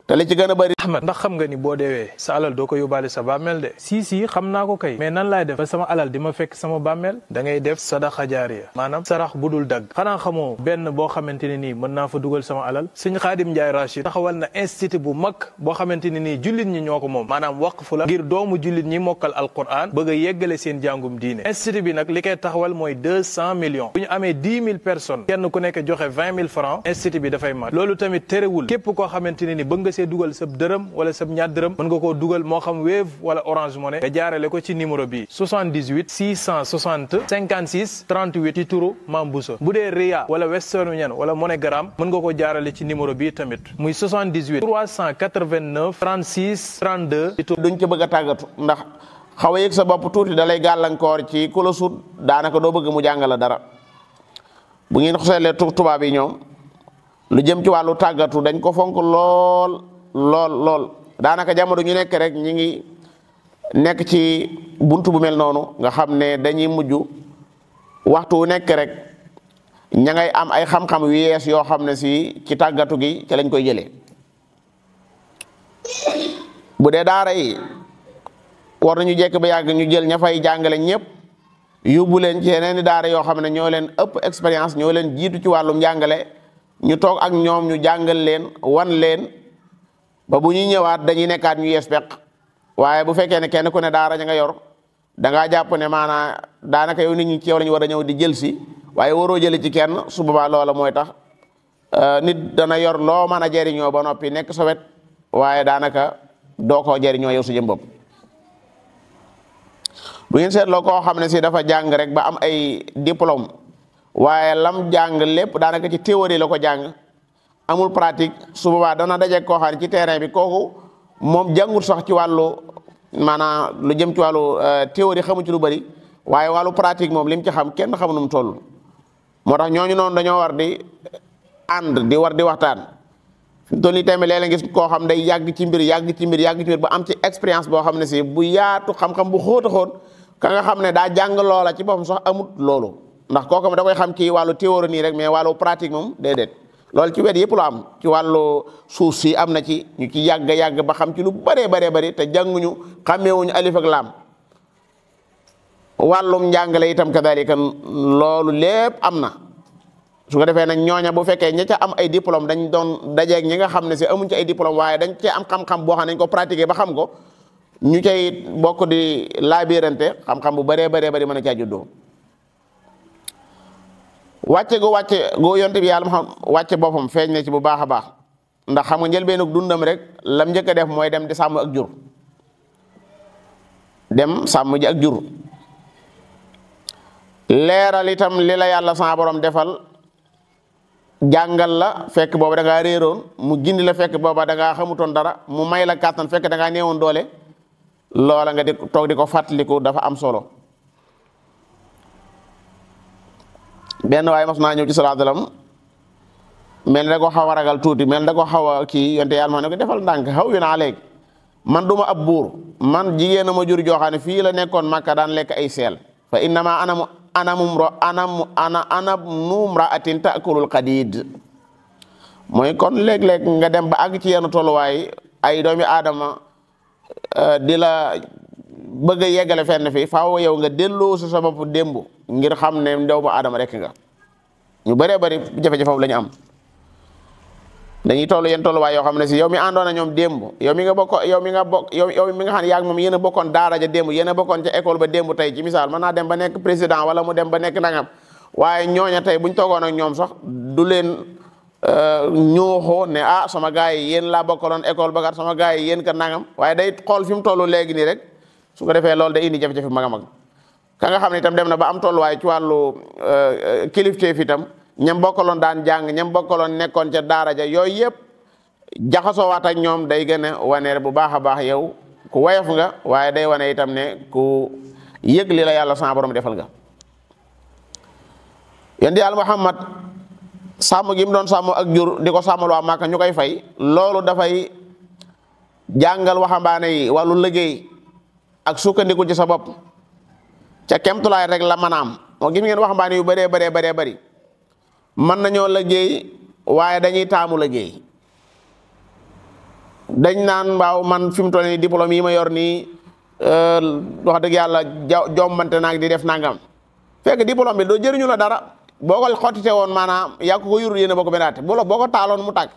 te li ci gën a bëri. Ahmed ndax xam nga ni boo deewee sa alal doo ko yóbbaale sa bàmmeel de si xam naa ko kay mais nan laay def ba sama alal di ma fekk sama bàmmeel da ngay def sadaxa jaariya maanaam sarax bu dul dagg xanaa xamoo benn boo xamante ne nii mën naa fa dugal sama alal sëñ Xaadim Njaay Rachid taxawal na institut bu mag boo xamante ne nii jullit ñi ñoo ko moom maanaam waqfu la ngir doomu jullit ñi mokkal alquran bëgg a yeggale seen jàngum diine institut bi nag li koy taxawal mooy 200 millions bu ñu amee 10 000 personnes kenn ku nekk joxe 20 000 francs institut bi dafay mat loolu tamit terewul képp koo xamante ne ni bëgg nga see dugal sa dërëm wala sa ñaar dërëm mën nga koo dugal moo xam Wave wala Orange Money nga jaarale ko ci numéro bi 78 660 56 38 ci turu Mame Bousso bu dee Ria wala Western Union wala MoneyGram mën nga ko jaarale ci numéro bi tamit muy 78 389 36 32 ci turu. duñ ci bëgg a tàggatu ndax xaw a yëg sa bopp tuuti da lay gàllankoor ci ku la sut daanaka doo bëgg mu jàngala dara bu ngeen seetlee tubaab yi ñoom lu jëm ci wàllu tàggatu dañ ko fonk lool daanaka jamono ñu nekk rek ñi ngi nekk ci buntu bu mel noonu nga xam ne dañuy mujj waxtu wu nekk rek ña ngay am ay xam-xam yu yees yoo xam ne si ci tàggatu gi ci lañ koy jëlee bu dee daara yi war nañu jekk ba yàgg ñu jël ña fay jàngale ñëpp yóbbu leen ci yeneen i daara yoo xam ne ñoo leen ëpp expérience ñoo leen jiitu ci wàllum jàngale ñu toog ak ñoom ñu jàngal leen wan leen ba bu ñuy ñëwaat dañuy nekkaat ñu yees peq waaye bu fekkee ne kenn ku ne daara ña nga yor da ngaa jàpp ne maanaa daanaka yow nit ñi ci yow la ñu war a ñëw di jël si waaye waroo jëli ci kenn su boobaa loola mooy tax nit dana yor loo mën a jëriñoo ba noppi nekk sa wet waaye daanaka doo ko jëriñoo yow su jëm bopp. bu ngeen seetloo koo xam ne si dafa jàng rek ba am ay diplôme waaye lam jàng lépp daanaka ci théorie la ko jàng. amul pratique su boobaa dana daje koo xam ne ci terrain bi kooku moom jàngut sax ci wàllu maanaam lu jëm ci wàllu théorie xamu ci lu bari waaye wàllu pratique moom lim ci xam kenn xamu nu mu toll. moo tax ñooñu noonu dañoo war di ànd di waxtaan fi mu toll nii tamit léeg-léeg gis koo xam day yàgg ci mbir ba am ci expérience boo xam ne si bu yaatu xam-xam bu xóot a xóot ka nga xam ne daa jàng loola ci boppam sax amut loolu ndax kooku da koy xam ci wàllu théorie nii rek mais wàllu pratique moom déedéet. loolu ci wet yëpp lu am ci wàllu suuf si am na ci ñu ci yàgg ba xam ci lu bëree te jànguñu xàmmeewuñu alif ak laam wàllum njàngale itam kadalika loolu lépp am na su ko defee nag ñooña bu fekkee ña ca am ay diplôme dañ doon dajeeg ñi nga xam ne si amuñ ci ay diplôme waaye dañ cee am xam-xam boo xam ne dañ ko pratiquer ba xam ko ñu cay bokk di laabirante xam-xam bu bëree mën a caa juddoo wàcce gu yonte bi yàlla xam wàcce boppam feeñ na ci bu baax a baax ndax xam nga njëlbeenug dundam rek lam njëkk a def mooy dem di sàmm ak jur dem sàmm ji ak jur leeral itam li la yàlla sa borom defal jàngal la fekk booba da ngaa réeroon mu gindi la fekk booba da ngaa xamutoon dara mu may la kàttan fekk da ngaa néewoon doole loola nga di toog di ko fàttaliku dafa am solo benn waaye mas naa ñëw ci sallallahu alayhi wasallam mel da ko xaw a ragal tuuti mel da ko xaw a kii yonte yàlla ma ne ko defal ndànk xaw yu naa léegi man duma ab buur man jigéen a ma jur joo xam ne fii la nekkoon Makka daan lekk ay seel fa innama ana numraatin taakulul qadid mooy kon léeg-léeg nga dem ba àgg ci yenn tolluwaay ay doomi aadama di la bëgg a yeggale fenn fi faaw yow nga delloo sa bopp démb ngir xam ne doomu aadama rek nga ñu bëree bëri jafe-jafe la ñu am dañuy toll yenn tolluwaay yoo xam ne si yow mi àndoon na ñoom démb yow mi nga xam ne yaa ngi moom yéen a bokkoon daara ja démb yéen a bokkoon ca école ba démb tey ci misaal mën naa dem ba nekk président wala mu dem ba nekk nangam waaye ñooña tey buñ toogoon ak ñoom sax du leen ñooxoo ne sama gars yi yéen laa bokkaloon école ba kat sama gars yi yéen ka nangam waaye day xool fi mu toll léegi nii rek su ko defee loolu day indi jafe-jafe mag a mag ka nga xam ne itam dem na ba am tolluwaay ci wàllu kilifteef itam ñam bokkaloon daan jàng ñam bokkaloon nekkoon ca daara ja yooyu yëpp jaxasoo waat ak ñoom day gën a waneer bu baax a baax yow ku woyof nga waaye day wane itam ne ku yëg li la yàlla sa borom defal nga. yonent yàlla Muhammad sàmm gi mu doon sàmm ak jur di ko sàmmal waa Màkka ñu koy fay loolu dafay jàngal waxambaane yi wàllu liggéey ak sukkandiku ci sa bopp ca kemtulaay rek la manaam moo gis ngeen waxambaane yu bëree bëri mën nañoo liggéey waaye dañuy taamu liggéey dañ naan waaw man fi mu toll nii diplôme yi ma yor nii wax dëgg yàlla jombante naag di def nangam fekk diplôme bi doo jëriñu la dara boo ko xottite woon maanaam yaa ko yurul yéen a boo ko bendaate boo ko taaloon mu tàkk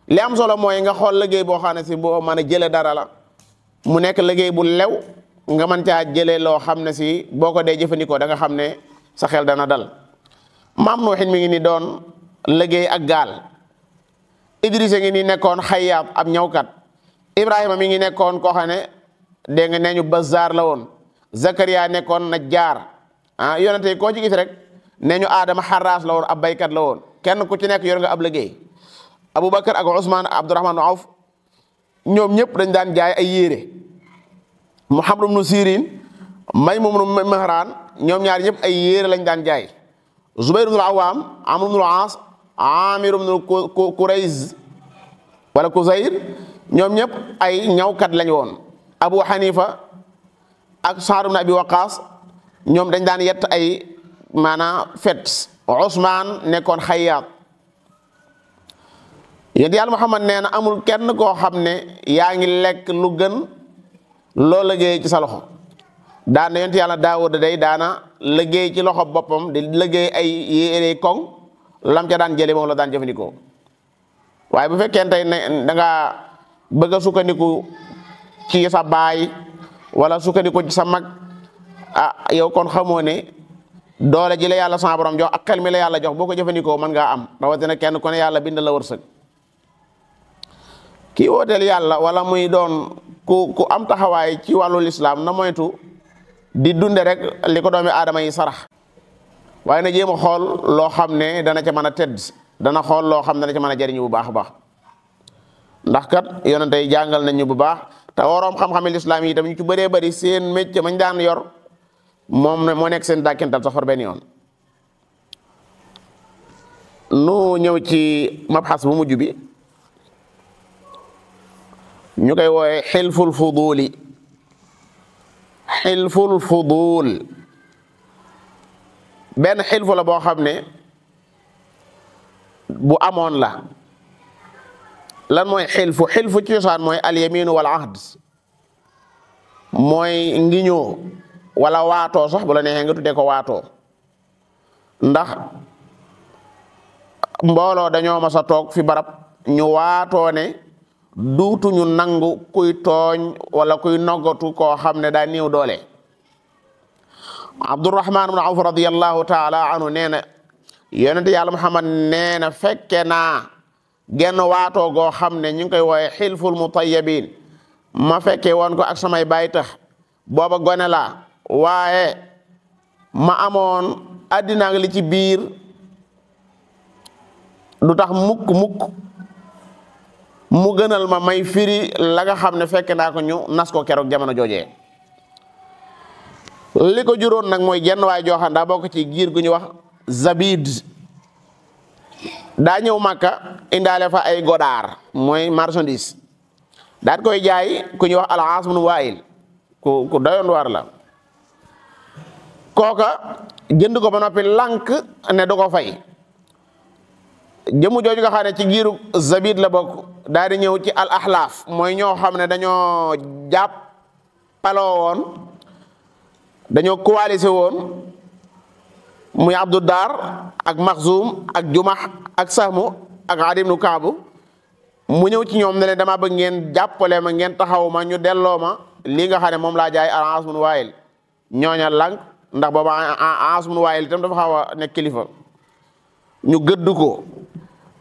li am solo mooy nga xool liggéey boo xam ne si boo mën a jëlee dara la mu nekk liggéey bu lew nga mën caa jëlee loo xam ne si boo ko dee jëfandikoo da nga xam ne sa xel dana dal. maam Nuuhin mi ngi ni doon liggéey ak gaal Idrissa ngi ni nekkoon xayyaat ab ñawkat Ibrahima mi ngi nekkoon koo xam ne dégg nga nee ñu bazaar la woon Zakaria nekkoon najjaar yonente yi koo ci gis rek nee ñu Adama xaraas la woon ab baykat la woon kenn ku ci nekk yor nga ab liggéey Aboubacar ak Ousmane Abdourahman Awf ñoom ñëpp dañ daan jaay ay yére Muhammad ibnu Sirin Maymun ibnu Mihran ñoom ñaar ñëpp ay yére lañ daan jaay Zubayr ibnu Awam Amr ibnu As Amir ibnu Kurayz wala Kuzayr ñoom ñëpp ay ñawkat lañ woon Abu Hanifa ak Sa'd ibnu Abi Waqas ñoom dañ daan yett ay maanaam fet Ousmane nekkoon xayyaat yéen yàlla Muhammad nee na amul kenn koo xam ne yaa ngi lekk lu gën loo liggéey ci sa loxo daan na yonent yàlla Daawuda day daana liggéey ci loxo boppam di liggéey ay yére koŋ lam ca daan jële moom la daan jëfandikoo waaye bu fekkee tey ne da ngaa bëgg a sukkandiku ci sa baay wala sukkandiku ci sa mag yow kon xamoo ne doole ji la yàlla sa borom jox ak xel mi la yàlla jox boo ko jëfandikoo mën ngaa am rawatina kenn ku ne yàlla bind la wërsëg kii wooteel yàlla wala muy doon ku am taxawaay ci wàllu lislaam na moytu di dunde rek li ko doomi aadama yi sarax waaye na jéem a xool loo xam ne dana ca mën a tedd dana xool loo xam ne dana ca mën a jariñu bu baax a baax ndax kat yonente yi jàngal nañ ñu bu baax te waroom xam-xami lislaam yi itam ñu ci bëree bëri seen métier mañ daan yor moom moo nekk seen dàkkental soxor benn yoon. nu ñëw ci mabxas bu mujj bi ñu koy woowe xilful fuduli xilful fudul benn xilfu la boo xam ne bu amoon la lan mooy xilfu ci cosaan mooy alyaminu wal ahd mooy ngiñoo wala waatoo sax bu la neexee nga tuddee ko waatoo ndax mbooloo dañoo mas a toog fi barab ñu waatoo ne duutuñu nangu kuy tooñ wala kuy noggatu koo xam ne daa néew doole Abdurrahman ibn Awf radiyallahu taala anhu nee na yonente yàlla Muhammad nee na fekke naa genn waatoo goo xam ne ñu ngi koy wooye xilful mutayyibin ma fekke woon ko ak samay baay tax booba gone laa waaye ma amoon àddina ak li ci biir du tax mukk mu gënal ma may firi la nga xam ne fekk naa ko ñu nas ko keroog jamono joojee li ko juróon nag mooy jenn waay joo xam daa bokk ci giir gu ñu wax Zabid daa ñëw Makka indaale fa ay godaar mooy marchandise daat koy jaay ku ñuy wax Al-Aas ibn Waa'il ku doyoon war la kooka jënd ko ba noppi lànk ne du ko fay jëmu jooju nga xam ne ci giiru Zabid la bokk daal di ñëw ci al ahlaaf mooy ñoo xam ne dañoo jàppaloo woon dañoo coalisé woon muy Abdu Dar ak Maxzum ak Jumax ak Sahmu ak Adi ibnu Kaabu mu ñëw ci ñoom ne leen dama bëgg ngeen jàppale ma ngeen taxaw ma ñu delloo ma lii nga xam ne moom laa jaay Al-Aas ibn Waa'il ñooña lànk ndax booba Al-Aas ibn Waa'il itam dafa xaw a nekk kilifa ñu gëdd ko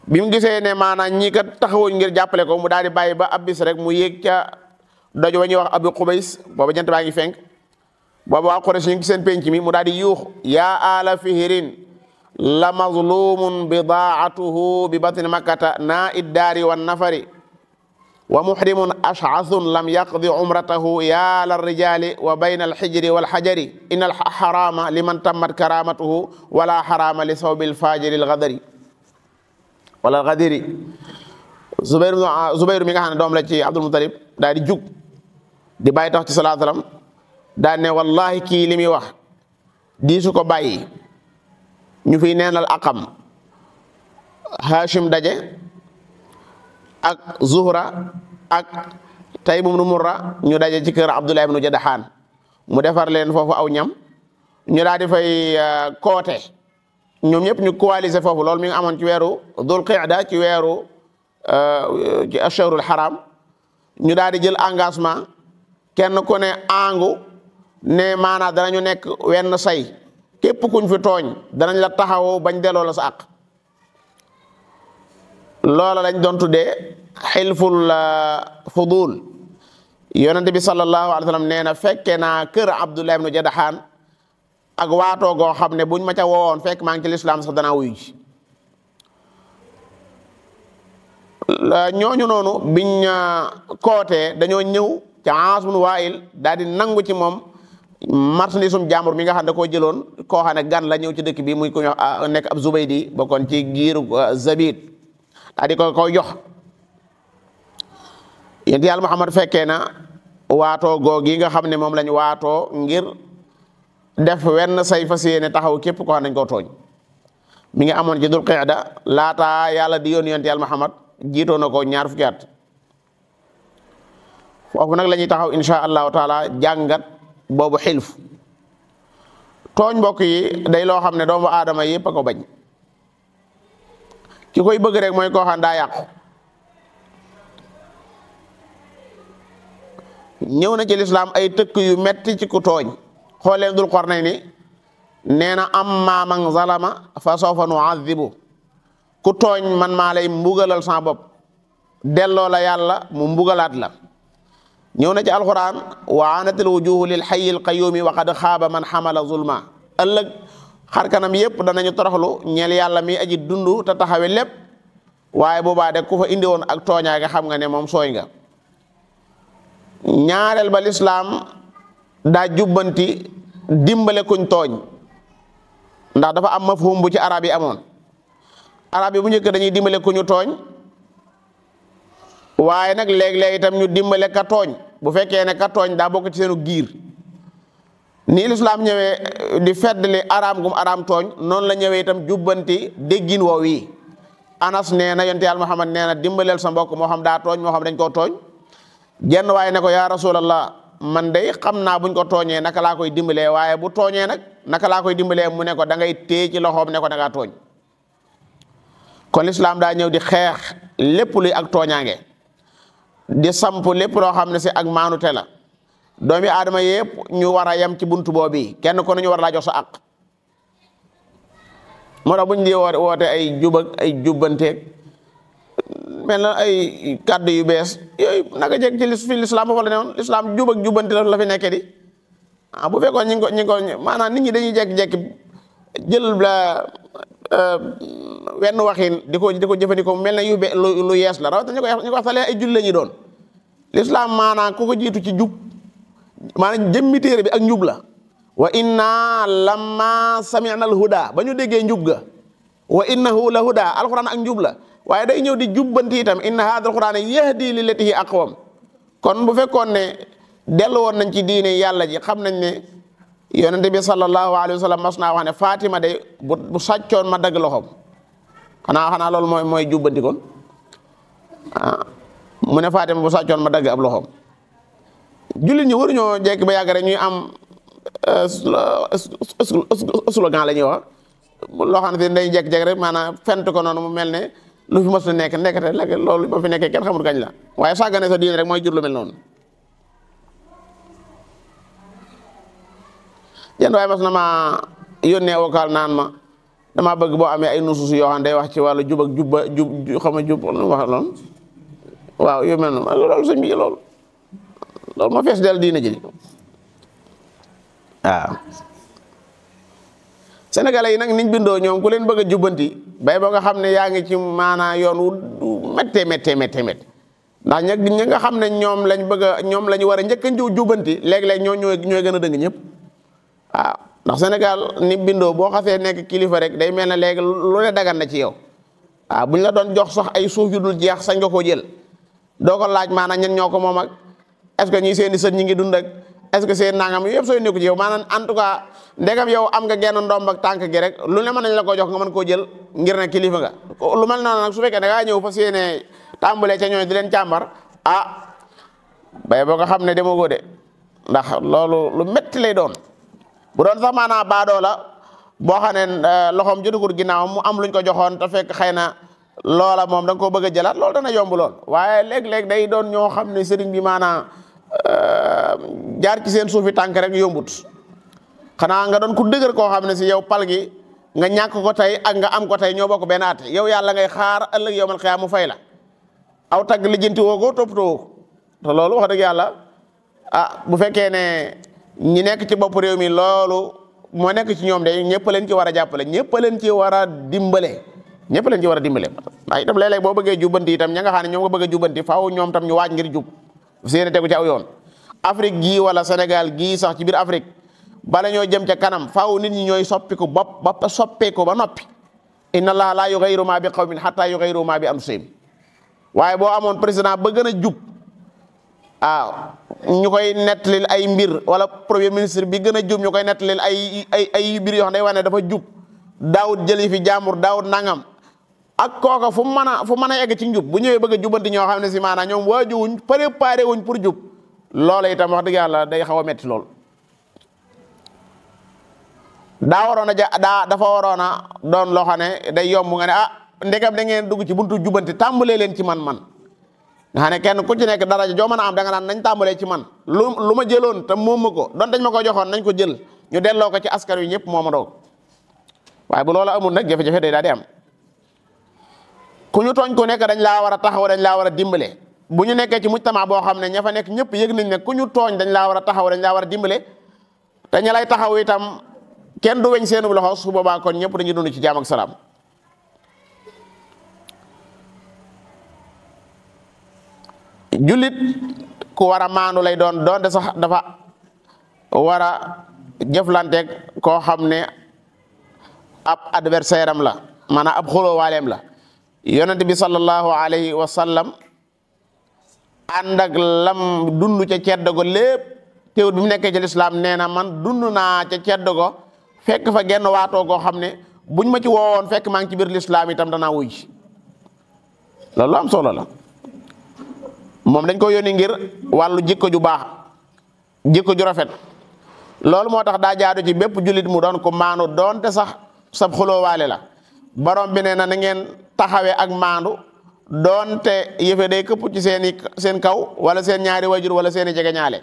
bi mu gisee ne maanaam ñii kat taxawuñ ngir jàppale ko mu daal di bàyyi ba ab bis rek mu yéeg ca doj wa ñuy wax Abu Qubays booba jant baa ngi fenk booba waa Quraysh ñu ngi seen penc mi mu daal di yuux yaa ala fihrin la mazlumun bidaatuhu bi batni makkata naa iddaari wan nafari wa muhrimun ash'athun lam yaqdi umratahu ya la rijali wa bayna alhijri walhajari inna alharama liman tammat karamatuhu wala harama li sawbil fajiri alghadari wala alghadiri Zubayr mi nga xam ne doom la ci Abdul Muttalib daal di jug di bàyyi tax ci sallallahu alayhi wasallam daal ne wallahi kii li muy wax diisu ko bàyyi ñu fiy neenal aqam Hashim daje ak Zuhra ak Taym ibn Murra ñu daje ci kër Abdullah ibn Jadahan mu defar leen foofu aw ñam ñu daal di fay koote ñoom ñëpp ñu coaliser foofu loolu mi ngi amoon ci weeru Dul Qa'da ci weeru ci ashhurul haram ñu daal di jël engagement kenn ku ne angu ne maanaam danañu nekk wenn say képp kuñ fi tooñ danañ la taxaw bañ delloo la sa àq loola lañ doon tuddee xilful fudul yonente bi sallallahu alayhi wa sallam nee na fekke naa kër Abdullah ibn Jadahan ak waatoo goo xam ne buñ ma ca woowoon fekk maa ngi ci lislaam sax danaa wuyu ji ñooñu noonu biñ kootee dañoo ñëw ca Aas ibn Waa'il daal di nangu ci moom marchandise jàmbur mi nga xam ne da koo jëloon koo xam ne gan la ñëw ci dëkk bi muy ko nekk ab Zubaydi bokkoon ci giiru Zabid daal di ko koy jox yéen yàlla Muhammad fekkee na waatoo googi nga xam ne moom lañ waatoo ngir def wenn say fas yéene taxaw képp koo xam ne dañ koo tooñ mi ngi amoon ci Dul Qa'da laataa yàlla di yónni yonent yàlla Muhammad jiitoo na ko ñaar fukki at foofu nag la ñuy taxaw insha allahu taala jàngat boobu xilf tooñ mbokk yi day loo xam ne doomu aadama yëpp a ko bañ ki koy bëgg rek mooy koo xam daa yàqu ñëw na ci lislaam ay tëkk yu metti ci ku tooñ xooleen Dul Qarnayni nee na amma man zalama fa sawfa nu'adhibu ku tooñ man maa lay mbugalal sa bopp delloo la yàlla mu mbugalaat la ñëw na ci alquran wa anatil wujuhu lil hayyil qayyumi wa qad xaaba man xamala zulma ëllëg xar kanam yëpp danañu toroxlu ñeel yàlla mi aji dund te taxawe lépp waaye boobaa de ku fa indi woon ak tooñaa nga xam nga ne moom sooy nga ñaareel ba lislaam daa jubbanti dimbale kuñ tooñ ndax dafa am mafhum bu ci arab yi amoon arab yi bu njëkk dañuy dimbale ku ñu tooñ waaye nag léeg-léeg itam ñu dimbale ka tooñ bu fekkee ne ka tooñ daa bokk ci seenu giir nii lislaam ñëwee di feddali araam gum araam tooñ noonu la ñëwee itam jubbanti déggin woow yi Anas nee na yonent Yàlla Muhammad nee na dimbaleel sa mbokk moo xam daa tooñ moo xam dañ koo tooñ jenn waaye ne ko yaa rasulallah man day xam naa buñ ko tooñee naka laa koy dimbalee waaye bu tooñee nag naka laa koy dimbalee mu ne ko da ngay téye ci loxoom ne ko da ngaa tooñ kon lislaam daa ñëw di xeex lépp luy ak tooñaange di samp lépp loo xam ne si ak maanute la doomi aadama yëpp ñu war a yem ci buntu boobu kenn ko ñu war laa jox sa àq moo tax buñ di woote ay jubag ay jubbanteeg mel na ay kàddu yu bees yooyu naka jekk ci fi lislaam foofu la ne woon lislaam jubag jubbanti la fi nekkee di bu fekkoon ñi ngi ko maanaam nit ñi dañuy jekk-jekk jël la wenn waxin di ko jëfandikoo mel na lu yees la rawata ñu ko wax salee ay julli la ñuy doon lislaam maanaam ku ko jiitu ci jub maanaam jëmmi téere bi ak njub la wa inna lamma sami'na al huda ba ñu déggee njub ga wa innahu la huda alquran ak njub la waaye day ñëw di jubbanti itam inna hadha alquran yahdi lillati hi aqwam kon bu fekkoon ne dellu woon nañ ci diine yàlla ji xam nañ ne yonente bi sallallahu alayhi wa sallam mas naa wax ne Fatima de bu sàccoon ma dagg loxoom xanaa loolu mooy jubbanti kon mu ne Fatima bu sàccoon ma dagg ab loxoom jullit ñi waruñoo jekk ba yàgg rek ñuy am slogan la ñuy wax loo xam ne dañuy jekk-jekk rek maanaam fent ko noonu mu mel ne lu fi mos a nekk nekkate lekk loolu ba fi nekkee kenn xamul kañ la waaye sàggane sa diine rek mooy jur lu mel noonu yenn waaye mas na ma yónnee vocal naan ma dama bëgg boo amee ay nusus yoo xam ne day wax ci wàllu jub ak jub xam nga jub lu wax loolu waaw yu mel noonu loolu sëñ bi loolu ma fees del diine ji waaw sénégalais yi nag niñ bindoo ñoom ku leen bëgg a jubbanti bay boo nga xam ne yaa ngi ci maanaa yoon wu méttee ndax ñi nga xam ne ñoom lañ bëgg a ñoom la ñu war a njëkk a jubanti léeg-léeg ñooy gën a dëng ñëpp waaw. ndax Sénégal ni bindoo boo xasee nekk kilifa rek day mel ne léegi lu ne dagan na ci yow waaw. buñ la doon jox sax ay suuf yu dul jeex sañ nga koo jël doo ko laaj maanaam ñen ñoo ko moom ak est-ce que ñi seen i sët ñi ngi dund ak est-ce que seen nangam yëpp sooy nekku ci yow maanaam en tout cas ndegam yow am nga genn ndomb ak tànk gi rek lu ne mën nañ la ko jox nga mën koo jël ngir ne kilifa nga. lu mel noonu nag su fekkee da ngaa ñëw fa seenee tàmbalee ca ñooy di leen càmbar bay boo nga xam ne demagoo de ndax loolu lu metti lay doon. bu doon sax maanaam baadoo la boo xam ne loxoom jotagul ginnaaw mu am luñ ko joxoon te fekk xëy na loola moom da nga koo bëgg a jëlaat loolu dana yomb lool waaye léeg-léeg day doon ñoo xam ne sëriñ bi maanaam jaar ci seen suufi tànk rek yombut xanaa nga doon ku dëgër koo xam ne si yow pal gi nga ñàkk ko tey ak nga am ko tey ñoo bokk benn at yow yàlla ngay xaar ëllëg yow man xiyaam mu fay la aw tagg lijjanti woo ko toppatoo woo ko te loolu wax dëgg yàlla bu fekkee ne ñi nekk ci bopp réew mi loolu moo nekk ci ñoom de ñëpp leen ci war a jàppale ñëpp leen ci war a dimbale ñëpp leen ci war a dimbale ndax itam léeg-léeg boo bëggee jubbanti itam ña nga xam ne ñoom nga bëgg a jubbanti faaw ñoom tam ñu waaj ngir jub seeni tegu ci aw yoon. Afrique gii wala Sénégal gii sax ci biir Afrique bala ñoo jëm ca kanam faaw nit ñi ñooy soppiku ba soppeeku ba noppi inna allaha la yughayyiru ma bi qawmin hatta yughayyiru ma bi anfusihim waaye boo amoon président ba gën a jub ñu koy nettalil ay mbir wala premier ministre bi gën a jub ñu koy nettalil ay mbir yoo xam ne day wane dafa jub daawut jëli fi jaamur daawut nangam ak kooka fu mën a egg ci njub bu ñëwee bëgg a jubanti ñoo xam ne si maanaam ñoom waajuwuñ préparé wuñ pour jub loola itam wax dëgg yàlla day xaw a metti lool. dafa waroon a doon loo xam ne day yomb nga ne ndegam da ngeen dugg ci buntu jubanti tàmbalee leen ci man nga xam ne kenn ku ci nekk daraja joo mën a am da nga naan nañ tàmbalee ci man lu ma jëloon te moom ma ko doon dañ ma ko joxoon nañ ko jël ñu delloo ko ci askan wi ñëpp moo ma doog waaye bu loola amul nag jafe-jafe day daal di am ku ñu tooñ ku nekk dañ laa war a taxaw dañ laa war a dimbale bu ñu nekkee ci mujtama boo xam ne ña fa nekk ñëpp yëg nañ ne ku ñu tooñ dañ laa war a taxaw dañ laa war a dimbale te ña lay taxaw itam kenn du weñ seenu loxo su boobaa kon ñëpp dañuy dund ci jaam ak salaam. jullit ku war a maandu lay doon de sax dafa war a jëflanteeg koo xam ne ab adversaire am la maanaam ab xulóowaaleem la yonent bi sallallahu alayhi wa sallam ànd ak lam dund ca ceddogo lépp teewut bi mu nekkee ci lislaam nee na man dund naa ca ceddogo fekk fa genn waatoo goo xam ne buñ ma ci woowoon fekk maa ngi ci biir lislaam itam danaa wuy ji loolu am solo la. moom dañ ko yónni ngir wàllu jikko ju baax jikko ju rafet loolu moo tax daa jaadu ci bépp jullit mu doon ko maandu doonte sax sab xulóowaale la borom bi nee na ngeen taxawee ak maandu doonte yëfe day këpp ci seen kaw wala seen ñaari wajur wala seeni jegeñaale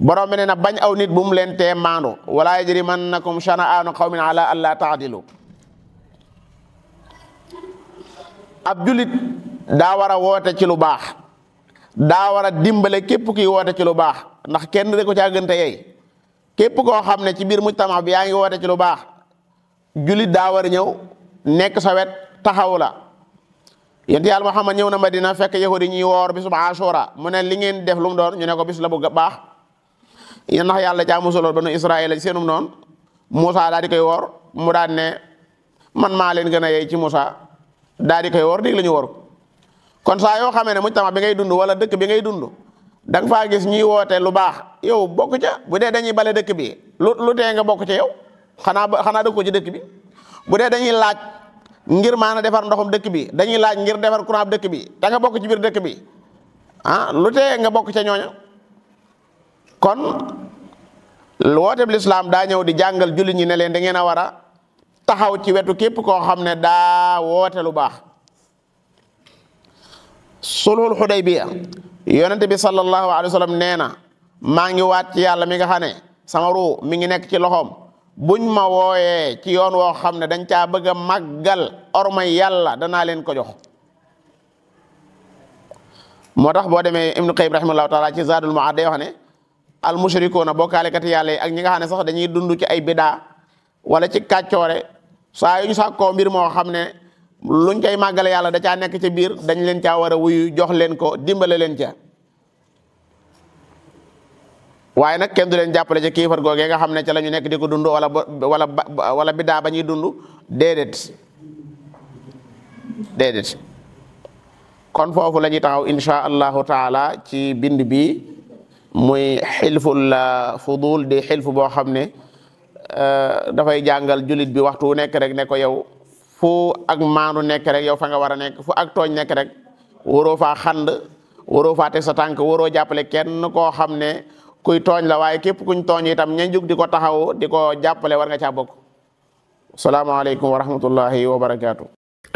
borom bi nee na bañ aw nit bu mu leen tee maandu wala yajrimannakum shana'aanu qawmin ala alla ta'dilu ab jullit daa war a woote ci lu baax daa war a dimbale képp kuy woote ci lu baax ndax kenn de ko caa gënte yey képp koo xam ne ci biir mujtama bi yaa ngi woote ci lu baax jullit daa war a ñëw nekk sa wet taxaw la yonent Yàlla Muhammad ñëw na Madina fekk yahudi ñuy woor bisu Ashura mu ne li ngeen def lu mu doon ñu ne ko bis la bu baax ndax yàlla caa musaloon banu Israël ci seenum noonu Moussa daal di koy woor mu daan ne man maa leen gën a yey ci Moussa daal di koy woor dégg la ñu woor kon saa yoo xamee ne mujtama bi ngay dund wala dëkk bi ngay dund da nga faa gis ñuy woote lu baax yow bokk ca bu dee dañuy bale dëkk bi lu tee nga bokk ca yow xanaa dëkkoo ci dëkk bi bu dee dañuy laaj ngir maana defar ndoxum dëkk bi dañuy laaj ngir defar courant dëkk bi da nga bokk ci biir dëkk bi lu tee nga bokk ca ñooña kon woote bi lislaam daa ñëw di jàngal jullit ñi ne leen da ngeen a war a taxaw ci wetu képp koo xam ne daa woote lu baax. sulhul Hudaybiya yonent bi sallallahu alayhi wa sallam nee na maa ngi waat ci yàlla mi nga xam ne sama ruu mi ngi nekk ci loxoom buñ ma wooyee ci yoon woo xam ne dañ caa bëgg a màggal ormay yàlla danaa leen ko jox. moo tax boo demee Ibnu Qayyim rahimahullahu taala ci Zaadul Ma'aad day wax ne al mushrikuuna bokkaalekati yàlla yi ak ñi nga xam ne sax dañuy dund ci ay bidaa wala ci kàccoore saa yu ñu sàkkoo mbir moo xam ne luñ cay màggale yàlla da caa nekk ci biir dañ leen caa war a wuyu jox leen ko dimbale leen ca waaye nag kenn du leen jàppale ci kiifar googee nga xam ne ca la ñu nekk di ko dund wala biddaa ba ñuy dund déedéet kon foofu la ñuy taxaw insha allahu taala ci bind bi muy xilful fudul di xilfu boo xam ne dafay jàngal jullit bi waxtu nekk rek ne ko yow fu ak maanu nekk rek yow fa nga war a nekk fu ak tooñ nekk rek waroo faa xand waroo faa teg sa tànk waroo jàppale kenn koo xam ne kuy tooñ la waaye képp kuñ tooñ itam ña jug di ko taxaw di ko jàppale war nga caa bokk. salaamaaleykum wa rahmatullahi wa barakaatu.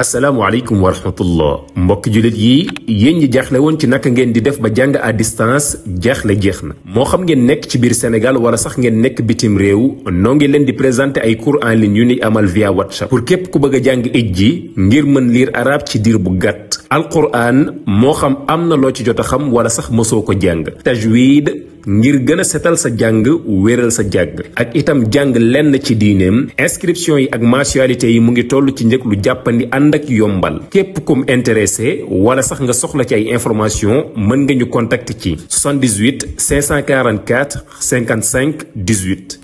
asalaamaaleykum wa rahmatullah mbokki jullit yi yéen ñi jaaxle woon ci naka ngeen di def ba jàng à distance jaaxle jeex na moo xam ngeen nekk ci biir Sénégal wala sax ngeen nekk bitim réew noo ngi leen di présenter ay cours en ligne yu ni amal via WhatsApp pour képp ku bëgg a jàng ijji ngir mën lire arabe ci diir bu gàtt alquran moo xam am na loo ci jot a xam wala sax mosoo ko jàng tajwid ngir gën a setal sa jàng wéral sa jàng ak itam jàng lenn ci diineem inscription yi ak mensualité yi mu ngi toll ci njëg lu jàppandi ànd ak yombal képp kum intéressé wala sax nga soxla ci ay information mën nga ñu contacter ci 78 544 55 18